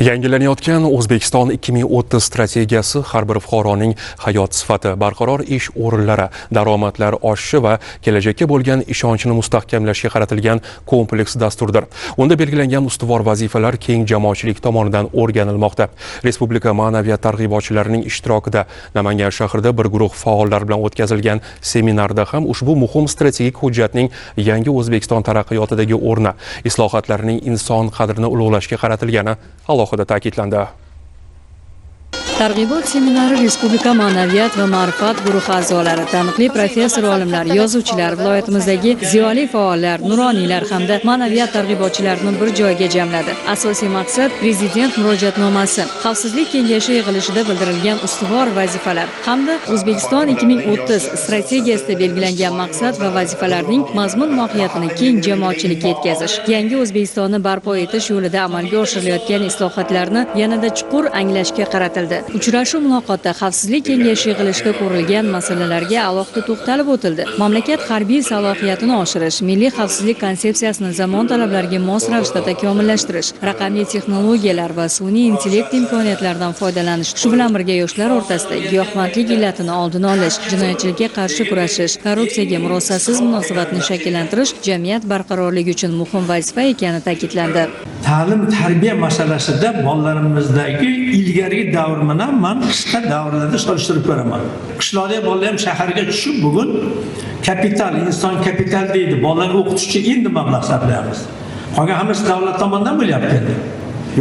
Yangilanayotgan O'zbekiston 2030 strategiyasi har bir fuqaroning hayot sifati, barqaror ish o'rinlari, daromadlar oshishi va kelajakka bo'lgan ishonchini mustahkamlashga qaratilgan kompleks dasturdir. Unda belgilangan ustuvor vazifalar keng jamoatchilik tomonidan o'rganilmoqda. Respublika ma'naviyat targ'ibotchilarining ishtirokida Namangan shahrida bir guruh faollar bilan o'tkazilgan seminarda ham ushbu muhim strategik hujjatning yangi O'zbekiston taraqqiyotidagi o'rni, islohotlarning inson qadrini ulug'lashga qaratilgani alohida ta'kidlandi. Targ'ibot seminari Respublika ma'naviyat va ma'rifat guruhi a'zolari, taniqli professor olimlar, yozuvchilar, viloyatimizdagi ziyoli faollar, nuroniylar hamda ma'naviyat targ'ibotchilarini bir joyga jamladi. Asosiy maqsad Prezident murojaatnomasi, Xavfsizlik kengashi yig'ilishida bildirilgan ustuvor vazifalar hamda O'zbekiston 2030 strategiyasida belgilangan maqsad va vazifalarning mazmun mohiyatini keng jamoatchilikka yetkazish, yangi O'zbekistonni barpo etish yo'lida amalga oshirilayotgan islohotlarni yanada chuqur anglashga qaratildi. Uchrashuv muloqotda Xavfsizlik kengashi yig'ilishida ko'rilgan masalalarga alohida to'xtalib o'tildi. Mamlakat harbiy salohiyatini oshirish, milliy xavfsizlik konsepsiyasini zamon talablariga mos ravishda takomillashtirish, raqamli texnologiyalar va sun'iy intellekt imkoniyatlaridan foydalanish, shu bilan birga yoshlar o'rtasida giyohvandlik illatini oldini olish, jinoyatchilikka qarshi kurashish, korrupsiyaga murosasiz munosabatni shakllantirish jamiyat barqarorligi uchun muhim vazifa ekani ta'kidlandi. Ta'lim tarbiya masalasida bolalarimizdagi ilgarigi davr bilan man qisqa davrlarda solishtirib ko'raman. Qishloqdagi bolalar ham shaharga tushib bugun kapital, inson kapital deydi. Bolalarni o'qitishga endi mablag' sarflayapmiz. Qolgan hammasi davlat tomonidan bo'lyapti endi.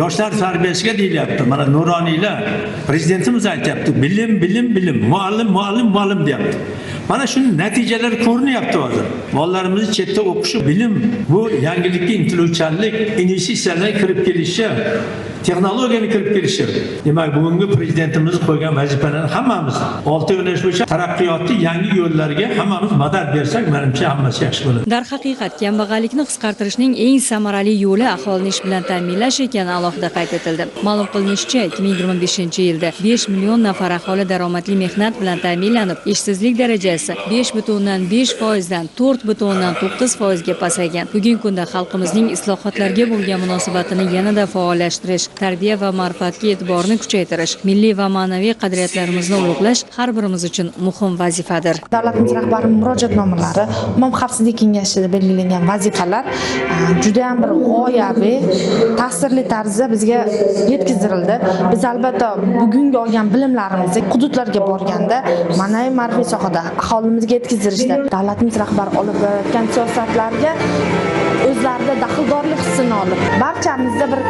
Yoshlar tarbiyasiga deyilyapti. Mana nuroniylar, prezidentimiz aytyapti, bilim, bilim, bilim, muallim, muallim, muallim deyapti. Mana shuni natijalari ko'rinyapti hozir. Bolalarimiz chetda o'qishi, bilim, bu yangilikka intiluvchanlik, investitsiyalar kirib kelishi, texnologiyani kirib kelishi. Demak, bugungi prezidentimiz qo'ygan vazifalarni hammamiz 6 yo'nalish bo'yicha taraqqiyotni yangi yo'llarga hammamiz madad bersak, menimcha hammasi yaxshi bo'ladi. Darhaqiqat, kambag'allikni qisqartirishning eng samarali yo'li aholini ish bilan ta'minlash ekani alohida qayd etildi. Ma'lum qilinishicha, 2025-yilda 5 million nafar aholi daromadli mehnat bilan ta'minlanib, ishsizlik darajasi 5,5% dan 4,9% ga pasaygan. Bugungi kunda xalqimizning islohotlarga bo'lgan munosabatini yanada faollashtirish, tarbiya va ma'rifatga e'tiborni kuchaytirish, milliy va ma'naviy qadriyatlarimizni ulug'lash har birimiz uchun muhim vazifadir. Davlatimiz rahbarining murojaatnomalari, umuman Xavfsizlik kengashida belgilangan vazifalar juda ham bir g'oyaviy, ta'sirli tarzda bizga yetkazirildi. Biz albatta bugungi olgan bilimlarimizni hududlarga borganda ma'naviy ma'rifiy sohada aholimizga yetkazdirishda davlatimiz rahbari olib borayotgan siyosatlarga o'zlarida daxldorlik hissini olib, barchamizda bir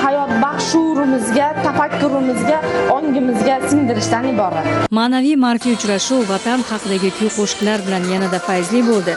hayotbaxsh shuurimizga, tafakkurimizga, ongimizga singdirishdan iborat. Ma'naviy ma'rifiy uchrashuv vatan haqidagi kuy-qo'shiqlar bilan yanada fayzli bo'ldi.